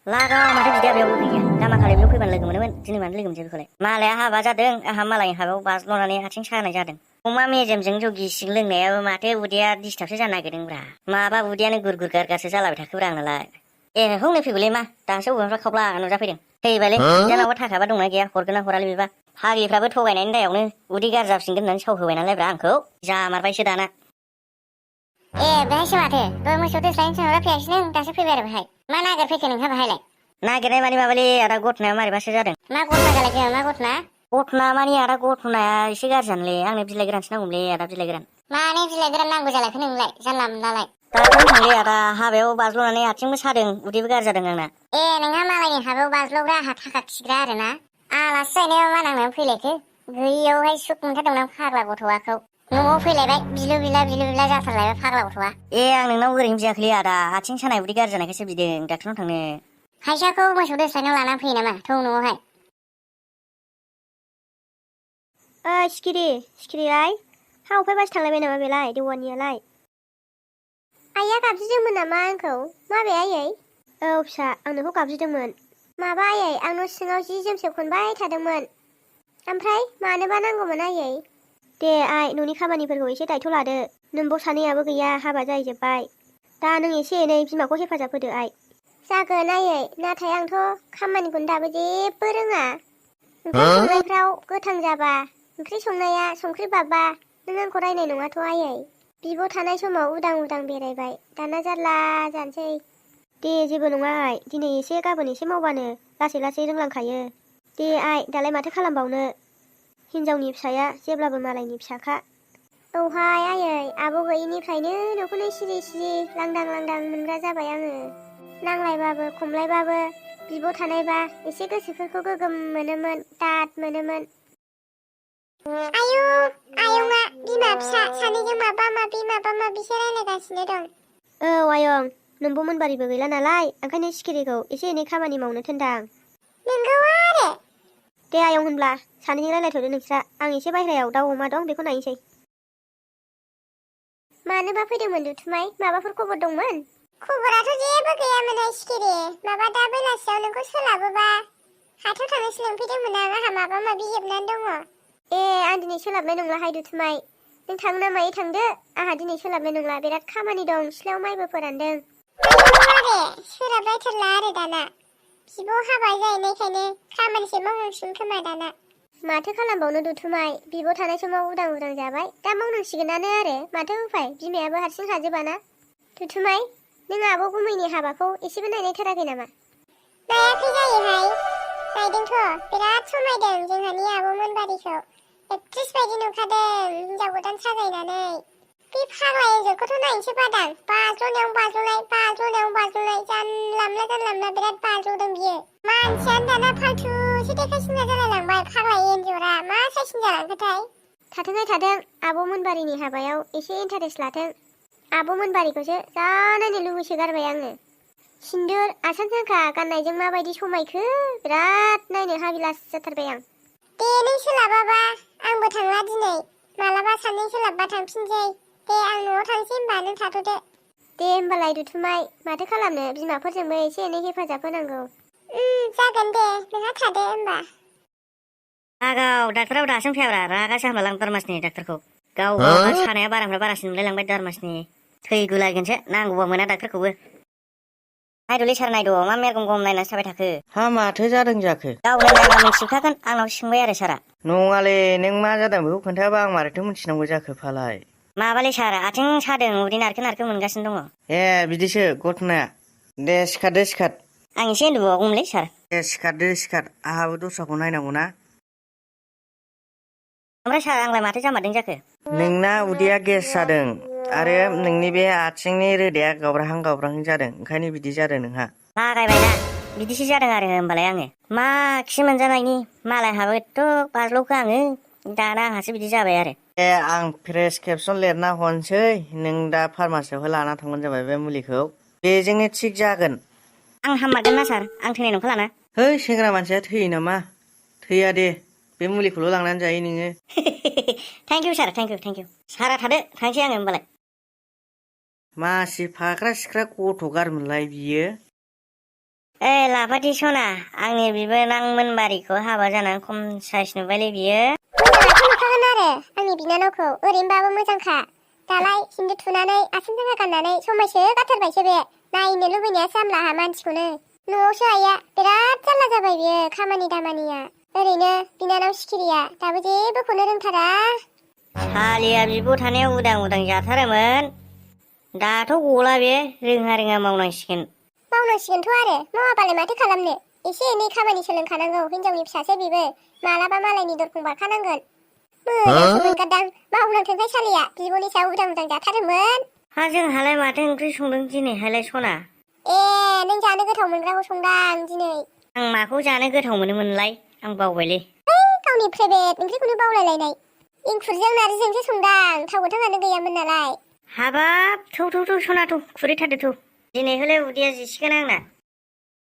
लागाव माथो बिदाया बेयावबो गैया गामाखालि बेयाव फैबानो लोगो मोनोमोन दिनै मानो लोगो मोनसै बेखौलाय मालाया हाबा जादों आंहा मालायनि हाबायाव बाज्ल'नानै आथिं सानाय जादों अमा मेजेमजों जौ गिसि लोंनायाबो माथो उदैया डिस्टार्बसो जानो नागिरदोंब्रा माबा उदैयानो गुरगुर गारगारसो जालाबाय थाखोब्रा आंनालाय ए हौनै फैगौलै मा दासो बबेनिफ्राय खावब्ला नुजाफैदों फैबायलै बिदानावबा थाखाबा दंना गैया हरगोन ना हरालै बेबा फाग्लिफ्राबो थगायनायनि दायावनो उदै गाज्रि जाफिनगोन होननानै साव होबाय नालायब्रा आंखौ जामारबायसो दाना ए बेहायसो माथो दय मोसौ दोस्लायनो सोंहरना फैयासै नों दासो फैबाय आरो बेहाय मा नागिरफैखो नोंहा बाहायलाय नागिरनाय मानि माबालै आदा गथनाया मारैबासो जादों मा गथना जालायखो मा गथना गथना मानि आदा गथनाया एसे गाज्रि जानोलै आंनो बिलाइ गोरानसो नांगौमोनलै आदा बिलाइ गोरान माने बिलाइ गोरान नांगौ जालायखो नोंलाय जानला मोनलालाय दाथ' मोजांलै आदा हाबायाव बाज्ल'नानै आथिंबो सादों उदैबो गाज्रि जादों आंना ए नोंहा मालायनि हाबायाव बाज्ल'ग्रा आंहा थाखा खिग्रा आरोना आलासि जाहैनायाव मा नांनानै फैलायखो गैयियावहाय सुख मोनथारदोंना फाग्ला गथ'वाखौ न'आव फैलायबाय बिलु बिला जाथारलायबाय फाग्ला गथ'आ ए आं नोंनाव ओरैनो बियाखैलै आदा आथिं सानाय उदै गाज्रि जानायखायसो बिदों डाक्टरनाव थांनो फैसाखौ मोसौ दोस्लायनायाव लानानै फैयो नामा थौ न'आवहाय सिखिरिलाय हा अफायबासो थांलायबाय नामा बेलाय देवानियालाय आइया गाबज्रिदोंमोन नामा आंखौ माबे आयै औ फिसा आं नोंखौ गाबज्रिदोंमोन माबा आयै आं न' सिङाव जि जोमसो खनबाय थादोंमोन ओमफ्राय मानोबा नांगौमोन आयै दे आइ न'नि खामानिफोरखौ एसे दायथ' लादो नोंबो सानैयाबो गैया हाबा जाहैजोब्बाय दा नों एसे एनै बिमाखौ हेफाजाब होदो आइ जागोन आयै नाथाय आंथ' खामानिखौनो दाबो जेबो रोङा ओंखाम संनायफ्राव गोथां जाबा ओंख्रि संनाया संख्रि बाबा नों आंखौ रायनाय नङाथ' आयै बिब' थानाय समाव उदां बेरायबाय दाना जारला जानोसै दे जेबो नङा आइ दिनै एसे गाबोन एसे मावबानो लासै लासै रोंलांखायो दे आइ दालाय माथो खालामबावनो हिनजावनि फिसाया जेब्लाबो मालायनि फिसाखा औहाय आयै आब' गैयिनिफ्रायनो न'खौनो सिरि लांदां मोनग्रा जाबाय आङो नांलायबाबो खमलायबाबो बिब' थानायबा एसे गोसोफोरखौ गोगोम मोनोमोन दाद मोनोमोन आयंआ बिमा फिसा सानैजों माबा माबिसो रायलायगासिनो दं औ आयं नोंबो मोनबारिबो गैला नालाय ओंखायनो सिखिरिखौ एसे एनै खामानि मावनो थोनदां नोंगौ आरो दे आयं होनब्ला सानैजों रायलायथ'दो नोंस्रा आं एसे बायह्रायाव दाउ अमा दं बेखौ नायनोसै मानोबा फैदोंमोन दुथुमाय माबाफोर खबर दंमोन खबराथ' जेबो गैयामोनहाय सिखिरि माबा दा बेलासियाव नोंखौ सोलाबोबा हाथायाव थांनोसो लिंफैदोंमोन आं आंहा माबा माबि हेबनानै दङ ए आं दिनै सोलाबनाय नंलाहाय दुथुमाय नों थांनो ना मायो थांदो आंहा दिनै सोलाबनाय नंला बिराद खामानि दं सिथ्लायाव माइबो फोरानदों आरे सोलाबलायथारला आरो दाना बिब' हाबा जाहैनायखायनो खामानिसो मावनांसिगोन खोमा दाना माथो खालामबावनो दुथुमाय बिब' थानाय समाव उदां जाबाय दा मावनांसिगोनानो आरो माथो उफाय बिमायाबो हारसिं हाजोबाना दुथुमाय नों आब' गुमैनि हाबाखौ एसेबो नायनायथाराखै नामा नायाखै जायोहाय नायदोंथ' बिराद समायदों जोंहानि आब' मोनबारिखौ एक्ट्रिस बायदि नुखादों हिनजाव गोदान साजायनानै बे फाग्ला एन्जरखौथ' नायनोसो बादां बाज्ल'नायाव बाज्ल'नाय जानला मोनला बिराद बाज्ल'दों बियो मानसियानो दाना फाल्थुसो देखायसिनग्रा जालायलांबाय फाग्ला एन्जरा मा साइसनि जालांखोथाय थाथों आब' मोनबारिनि हाबायाव एसे इन्टारेस्ट लाथों आब' मोनबारिखौसो जा नायनो लुबैसोगारबाय आङो सिन्दुर आसान सांखा गाननायजों माबायदि समायखो बिराद नायनो हाबिलास जाथारबाय आं दे नों सोलाबाबा आंबो थांला दिनै मालाबा सानैजों सोलाबबा थांफिनसै दे आं न'आव थांसै होनबा नों थाथ'दो दे होमबालाय दुथुमाय माथो खालामनो बिमाफोरजोंबो एसे एनै हेफाजाब होनांगौ जागोन दे नोंहा थादो होमबा आगाव डाक्टराबो दासिम फैयाब्रा रागासो हामलालां दारमासनि डाक्टरखौ गाव सानाया बारानिफ्राय बारासिन मोनलायलांबाय दारमासनि थैगुलायगोनसो नांगौबा मोना डाक्टरखौबो नायद'लै सार नायद' मा मेरगम गम नायनासो थाबाय थाखो हा माथो जादों जाखो गावनो नायबा मिथिखागोन आंनाव सोंबाय आरो सारा नङालै नों मा जादों बेखौ खोन्थायाबा आं मारैथो मिथिनांगौ जाखो फालाय माबालै सार आथिं सादों उदै नारखो मोनगासिनो दङ ए बिदिसो घटनाया दे सिखार आं एसे उन्दुबावगौमोनलै सार दे सिखार आंहाबो दस्राखौ नायनांगौ ना ओमफ्राय सार आंलाय माथो जामारदों जाखो नोंना उदैया गेस जादों आरो नोंनि बे आथिंनि रोदाया गावब्राहां जादों ओंखायनो बिदि जादों नोंहा लागायबायना बिदिसो जादों आरो होमबालाय आङो मा खि मोनजानायनि मालाय हाबाथ' बाज्ल'खो आङो दाना आंहासो बिदि जाबाय आरो ए आं प्रेसक्रिपसन लिरना हरनोसै नों दा फार्मासियावहाय लाना थांबानो जाबाय बे मुलिखौ बेजोंनो थिग जागोन आं हाममारगोन ना सार आं थैनाय नंखालाना है सेंग्रा मानसिया थैयो नामा थैया दे बे मुलिखौल' लांनानै जायो नोङो thank you sir thank you सारा थादो थांसै आङो होमबालाय मासि फाख्रा सिख्रा गथ' गारमोनलाय बियो लाफाथि सना आंनि बिबोनांमोन बारिखौ हाबा जानानै खम साइस नुबायलै बियो। मोजाङाथ' नुखागोन आरो आंनि बिनानावखौ ओरैनोबाबो मोजांखा। दालाय हिन्दु थुनानै आथिं जांगा गाननानै समायसो गारथारबायसो बे। नायनो लुबैनायासो हामलाहा मानसिखौनो। न'आवसो आइया बिराद जारला जाबाय बियो खामानि दामानिया। ओरैनो बिनानाव सिखिरिया दाबो जेबोखौनो रोंथारा। सालिया बिब' थानायाव उदां उदां जाथारोमोन। दाथ' गला बे रोङा मावनांसिगोन। मावनांसिगोनथ' आरो मावाबालाय माथो खालामनो। एसे एनै खामानि सोलोंखानांगौ हिनजावनि फिसासो बेबो। मालाबा मालायनि दरखं बारखानांगोन। मोजांसो मोनगारदां मावनांथोंहाय सालिया बिब'नि सायाव उदां उदां जाथारोमोन। जोंहालाय माथो ओंख्रि संदों दिनैहायलाय सना? ए नों जानो गोथाव मोनग्राखौ संदां दिनै। आं माखौ जानो गोथाव मोनोमोनलाय आं बावबायलै। गावनि फेभरेट ओंख्रिखौनो बावलायलायनाय। एंखुरजों नारजिजोंसो संदां थाव गोथाङानो गैयामोन नालाय। हाबाब थौ सना थौ खुरैथारदो थौ। दिनैहायलाय उदैया जिसिगोन आंना।